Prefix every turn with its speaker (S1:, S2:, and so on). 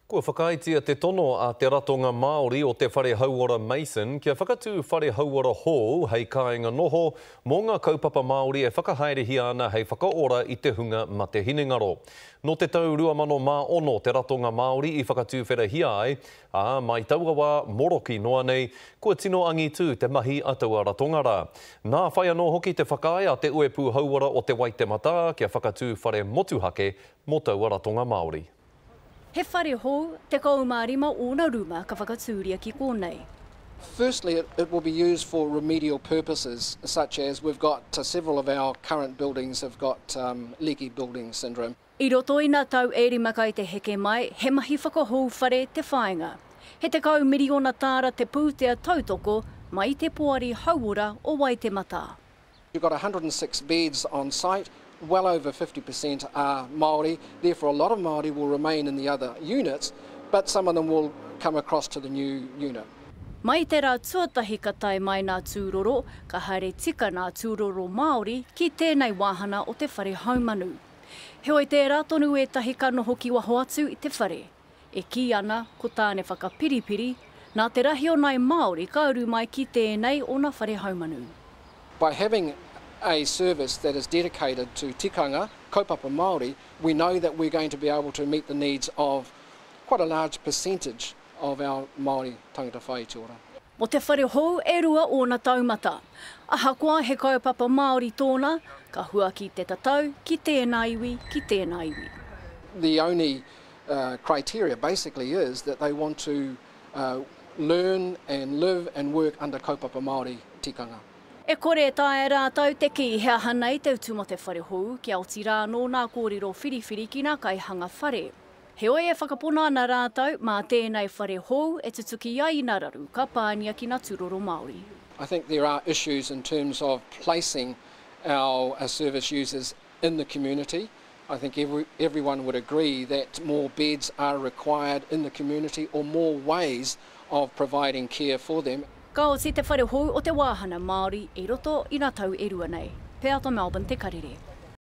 S1: Kua whakaaetia te tono a te Ratonga Māori o te Whare Hauora Mason kia whakatū whare hauora hou hei kāinga noho mō ngā kaupapa Māori e whakahaerehia ana hei whakaora i te hunga mate hinengaro. Nō te tau 2006 te Ratonga Māori i whakatūwherahia ai, ā, mai taua wā moroki noa nei, kua tino angitū te mahi a taua ratonga rā. Nā whai anō hoki te whakaae a te Uepū Hauora o Te Waitematā kia whakatū whare motuhake mō taua Ratonga Māori.
S2: He whare hou, 15 ōna rūma ka whakatūria ki kōnei.
S3: Firstly, it, it will be used for remedial purposes, such as we've got uh, several of our current buildings have got um, leaky building syndrome.
S2: I roto i nā tau e rima kai te heke mai, he mahi whakahou whare te whāinga. He 10 miriona tāra te pūtea tautoko mai i te Poari Hauora o Waitematā.
S3: You've got 106 beds on site, well over 50% are Māori, therefore a lot of Māori will remain in the other units, but some of them will come across to the new unit.
S2: Mai te rā tuatahi ka tae mai nā tūroro, ka haere tika nā tūroro Māori ki tēnei wāhana o te whare haumanu. Heoi tērā tonu ētahi ka noho ki waho atu i te whare. E kī ana ko Tāne Whakapiripiri, nā te rahi o nai Māori ka uru mai ki tēnei o nā whare haumanu.
S3: By having a service that is dedicated to tikanga, kaupapa Māori, we know that we're going to be able to meet the needs of quite a large percentage of our Māori tangata whai te ora.
S2: Mō te whare hou e rua ōna taumata. Ahakoa he kaupapa Māori tōna, ka huaki te tatau ki tēnā iwi, ki tēnā iwi.
S3: The only uh, criteria basically is that they want to uh, learn and live and work under kaupapa Māori tikanga.
S2: E kore e taea rātou te kī he aha nei te utu mō te whare hou, kia oti rā anō nā kōrero whiriwhiri ki nā kaihanga whare. Heoi e whakapono ana rātou, mā tēnei whare hou e tutuki ai nā raru ka pānia ki nā tūroro Māori.
S3: I think there are issues in terms of placing our uh, service users in the community. I think every, everyone would agree that more beds are required in the community or more ways of providing care for them.
S2: Ka oti te whare hou o te wāhana Māori i roto i nā tau e rua nei. Peata Melbourne Te Karere.